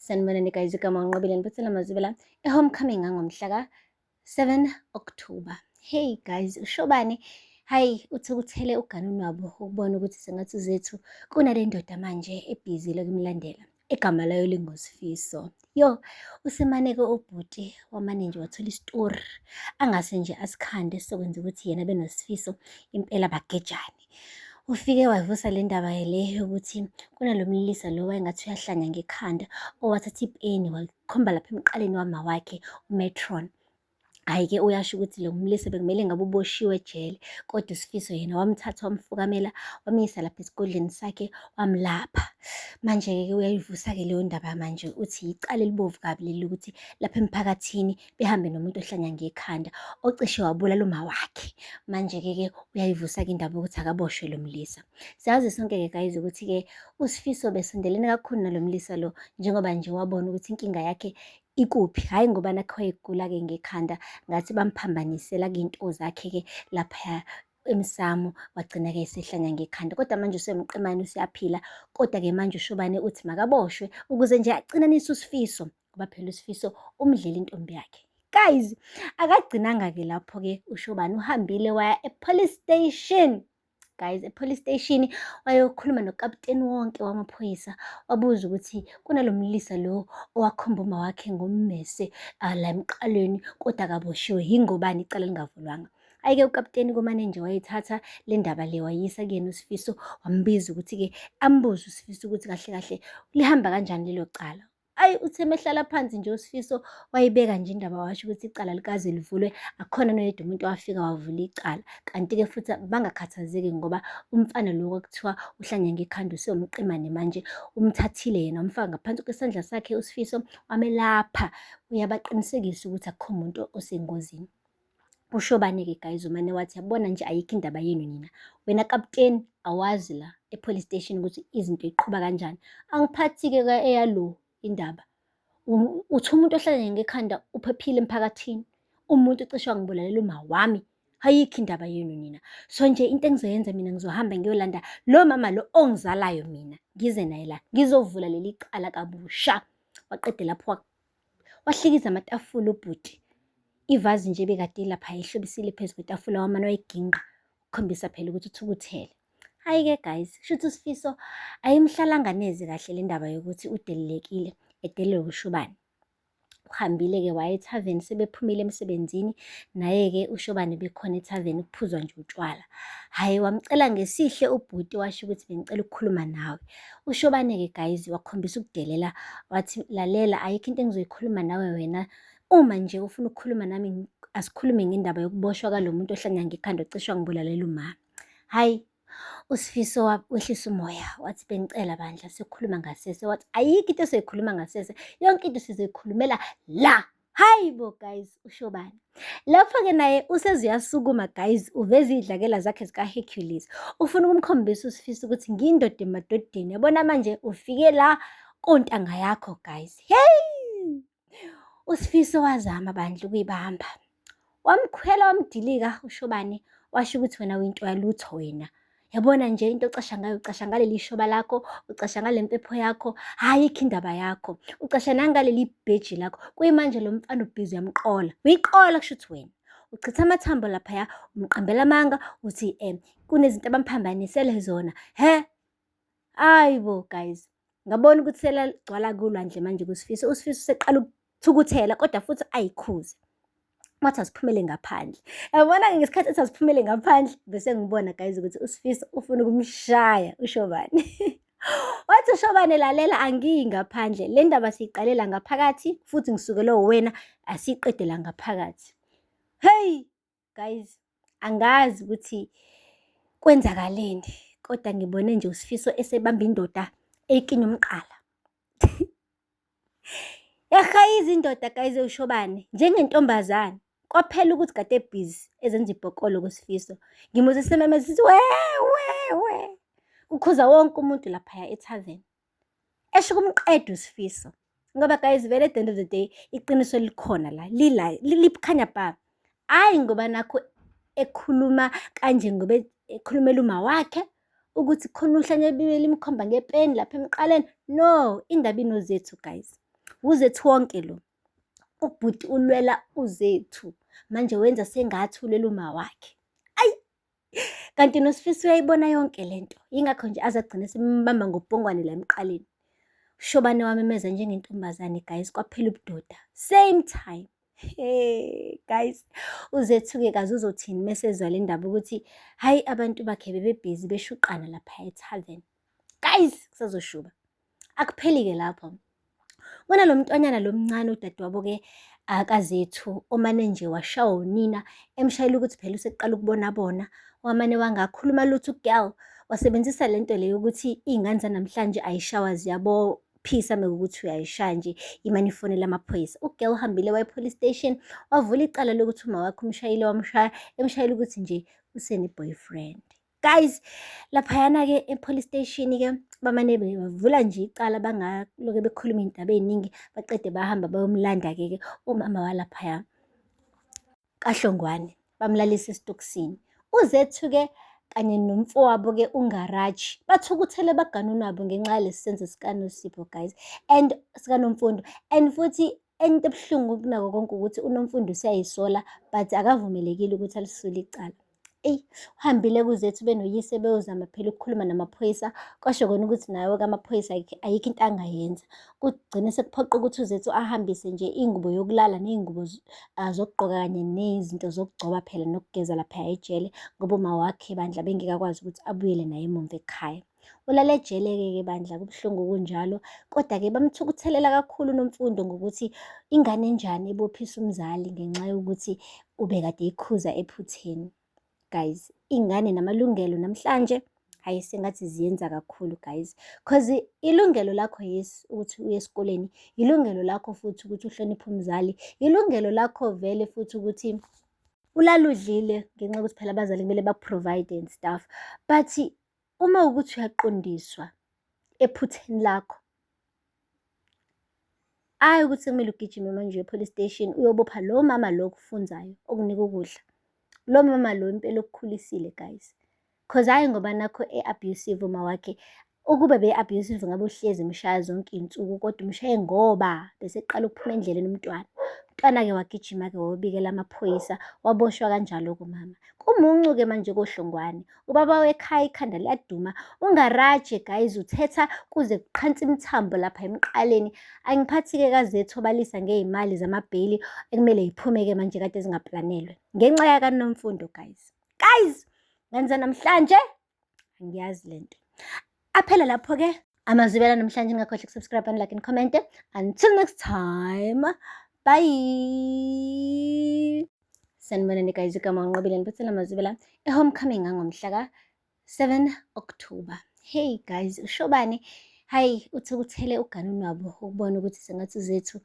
Sanibonani guys, igama uNqobile ngiphethela amazwi la e-homecoming ngangomhla ka-7 October. Hey guys, uShobane hayi uthukuthele uganunwabo ukubona ukuthi sengathi uZethu kunale ndoda manje ebhizi lokumlandela. Igama layo linguSifiso. Yo, usemane-ke ubhuti wamane nje wathola isitori angase nje asikhande sokwenza ukuthi yena benoSifiso impela bagejane. Ufike wavusa le ndaba le yokuthi kunalo mlisa lo wayengathi uyahlanya ngekhanda owathatha ipeni walikhomba lapha emqaleni wama wakhe uMetron. Hhayi-ke uyasho ukuthi lo mlisa bekumele ngabe uboshiwe ejele, kodwa uSifiso yena wamthatha wamfukamela wamyisa lapha esigodlweni sakhe wamlapha. Manje-ke uyayivusa-ke leyo ndaba manje uthi yicala elibovu kabi leli ukuthi lapha emphakathini behambe nomuntu ohlanya ngekhanda ocishe wabulala uma wakhe. Manje-ke ke uyayivusa-ke indaba yokuthi akaboshwe lo mlisa. Siyazi sonke-ke guys ukuthi-ke uSifiso besondelene kakhulu nalo mlisa lo njengoba nje wabona ukuthi inkinga yakhe ikuphi, hhayi ngoba nakho wayegula-ke ngekhanda ngathi bamphambanisela kuyinto zakhe-ke laphaya emsamo wagcina-ke esehlanya ngekhanda. Kodwa manje usemqemane useyaphila, kodwa-ke manje uShobane uthi makaboshwe ukuze nje acinanise uSifiso ngoba phela uSifiso umdlela intombi yakhe. Guys, akagcinanga-ke lapho-ke uShobane uhambile waya e-police station. Guys, e-police station wayokhuluma nokaputeni wonke wamaphoyisa, wabuza ukuthi kunalo mlisa lo owakhomba uma wakhe ngommese la emqalweni kodwa akaboshiwe, yingobani icala lingavulwanga. Hhayi-ke ukaputeni kumane nje wayithatha le ndaba le wayisa kuyena uSifiso, wambiza ukuthi-ke ambuze uSifiso ukuthi kahle kahle lihamba kanjani lelo cala. Ayi uthe mehlala phansi nje uSifiso wayibeka nje indaba washo ukuthi icala likaze livulwe akukhona noyedwa umuntu owafika wavula icala. Kanti-ke futhi bangakhathazeki ngoba umfana lo kwakuthiwa uhlanya ngekhanda usewumqemane manje umthathile yena wamfaka ngaphansi kwesandla sakhe uSifiso wamelapha uyabaqinisekisa ukuthi akukho muntu osengozini. Ushobane-ke guys umane wathi yabona nje ayikho indaba yenu nina. Wena kaputeni awazi la e-police station ukuthi izinto iqhuba kanjani. Angiphathi-ke eyalo indaba. Uthi umuntu ohlala ngekhanda uphephile emphakathini. Umuntu cishe wangibulalela uma wami. Ayikho indaba yenu nina. So nje into engizoyenza mina ngizohamba ngiyolanda lo mama lo ongizalayo mina. Ngize naye la ngizovula leli cala kabusha. Waqede lapho wahlikiza amatafula ubhuti. Ivazi nje ebekade ilapha ihlobisile phezu kwetafula wamane wayiginqa ukukhombisa phela ukuthi uthukuthele. Hhayi-ke guys, shuthi uSifiso ayimhlalanga neze kahle le ndaba yokuthi udelelekile, edelelwe uShobane. Uhambile-ke waya ethaveni sebephumile emsebenzini, naye-ke uShobane bekhona ethaveni kuphuzwa nje utshwala. Hhayi wamcela ngesihle ubhuti washo ukuthi bengicela ukukhuluma nawe. UShobane-ke guys wakhombisa ukudelela wathi lalela ayikho into engizoyikhuluma nawe wena uma nje ufuna ukukhuluma nami asikhulume ngendaba yokuboshwa kwalo muntu ohlanya ngekhanda ocishe wangibulalela umama. Hhayi uSifiso wehlisa umoya wathi bengicela bandla sikhuluma ngasese, wathi ayikho into esoyikhuluma ngasese, yonke into sizoyikhulumela la. Hayi bo guys, uShobane. Lapho-ke naye useze uyasukuma guys, uveza iy'dlakela zakhe zika-Hercules. Ufuna ukumkhombisa uSifiso ukuthi ngiyindoda emadodeni. Yabona manje ufike la kontanga yakho guys. Hey! USifiso wazama bandla ukuyibamba. Wamkhwela wamdilika uShobane washo ukuthi wena uyinto yalutho wena. Yabona nje into ocasha ngayo ucasha ngaleli shoba lakho, ucasha ngale mpepho yakho, ayikho indaba yakho. Ucasha nangaleli bheji lakho. Kuyimanje lo mfana ubhizi uyamqola. Uyiqola kusho ukuthi wena. Uchitha amathambo laphaya, umqambela amanga uthi kunezinto abamphambanisele zona. He? Hayi bo guys. Ngabona ukuthi selagcwala kulwandle manje kuSifiso. USifiso useqala ukuthukuthela kodwa futhi ayikhuze. Wathi asiphumele ngaphandle. Yabona-ke ngesikhathi ethi asiphumele ngaphandle bese ngibona guys ukuthi uSifiso ufuna ukumshaya uShobane. Wathi uShobane lalela angiyi ngaphandle. Le ndaba siyiqalela ngaphakathi futhi ngisukelwe uwena asiyiqedela ngaphakathi. Hey guys, angazi ukuthi kwenzakaleni kodwa ngibone nje uSifiso esebamba indoda eyikinya umqala. Yahayiza indoda guys uShobane njengentombazane. Kwaphela ukuthi kade ebhizi ezenza ibhokolo kuSifiso. Ngimuzwe esememeza sithi we we we. Kukhuza wonke umuntu laphaya ethaveni. Esho kumqeda uSifiso. Ngoba guys vele at the end of the day iqiniso likhona la lila likhanya bha. Hhayi ngoba nakho ekhuluma kanje ngoba ekhulumela uma wakhe ukuthi khona uhlanya limkhomba ngepeni lapha emqaleni. No, indaba inoZethu guys. UZethu wonke lo. Ubhuti ulwela uZethu. Manje wenza sengathi ulwela uma wakhe. Ayi! Kanti noSifiso uyayibona yonke lento. Yingakho nje aze agcine sembamba ngobhongwane la emqaleni. Shobane wamemeza njengentombazane guys, kwaphela ubudoda. Same time. Hey guys, uZethu-ke kaze uzothini mesezwa le ndaba ukuthi hhayi abantu bakhe bebebhizi beshuqana lapha e-tavern. Guys, kusazoshuba. Akupheli-ke lapho. Kunalo mntwanyana lo mncane udadewabo-ke akaZethu omane nje washawa unina emshayela ukuthi phela useqala ukubona bona. Wamane wangakhuluma lutho u-girl, wasebenzisa lento le yokuthi iy'ngane zanamhlanje ayishawa ziyabophisa mekuwukuthi uyayishaya nje imane ifonele amaphoyisa. U-girl uhambile waya e-police station wavula icala lokuthi uma wakhe umshayile wamshaya, emshayela ukuthi nje usene-boyfriend. Guys, laphayana-ke e-police station-ke bamane bavula nje icala bangaloke bekhuluma iy'ndaba ey'ningi, baqede bahamba bayomlanda-ke ke umama walaphaya kaHlongwane, bamlalisa esitokisini. UZethu-ke kanye nomfowabo-ke uNgaraji bathukuthele baganunabo ngenxa yalesi senzo sikaNosipho guys and sikaNomfundo and futhi enye into ebuhlungu kunako konke ukuthi uNomfundo useyayisola but akavumelekile ukuthi alisule icala. Eyi, uhambile kuZethu benoyise beyozama phela ukukhuluma namaphoyisa, kwasho kona ukuthi nawo-ke amaphoyisa ayikho into angayenza. Kugcine sekuphoqa ukuthi uZethu ahambise nje ingubo yokulala ney'ngubo zokugqoka kanye nezinto zokugcoba phela nokugeza laphaya ejele ngoba uma wakhe bandla bengeke akwazi ukuthi abuyele naye emumva ekhaya. Ulale ejele-ke ke bandla kubuhlungu kunjalo, kodwa-ke bamthukuthelela kakhulu uNomfundo ngokuthi ingane enjani ebophisa umzali ngenxa yokuthi ubekade eyikhuza ephutheni. Guys, iy'ngane namalungelo namhlanje, hhayi sengathi ziyenza kakhulu guys. Cause ilungelo lakho yes ukuthi uye esikoleni, ilungelo lakho futhi ukuthi uhloniphe umzali, ilungelo lakho vele futhi ukuthi ulale udlile ngenxa yokuthi phela abazali kumele baku-provide and stuff. But uma kuwukuthi uyaqondiswa ephutheni lakho, hhayi ukuthi sekumele ugijime manje uye e-police station uyobopha lo mama lo okufunzayo okunika ukudla. Lo mama lo impela okukhulisile guys. Cause hhayi ngoba nakho e-abusive uma wakhe, ukube be-abusive ngabe uhlezi emshaya zonke iy'nsuku kodwa umshaye ngoba beseqala ukuphuma endleleni umntwana. Umntwana-ke wagijima-ke wayobikela amaphoyisa, waboshwa kanjalo-ke umama. Kumuncu-ke manje koHlongwane, ubaba wekhaya ikhanda liyaduma, uNgaraje guys uthetha kuze kuqhanse imithambo lapha emqaleni. Angiphathi-ke kaZethu obalisa ngey'mali zamabheyili ekumele y'phume-ke manje kade zingaplanelwe ngenxa yakaNomfundo guys. Guys, ngenza namhlanje angiyazi lento. Aphela lapho-ke amazwibela namhlanje, ningakhohlwa uku-subscribe and like and comment. Until next time, bye. Sanibonani guys, igama uNqobile niphathela amazwibela e-homecoming ngangomhla ka-7 October. Hey guys, uShobane, hayi uthukuthele uganunwabo ukubona ukuthi sengathi uZethu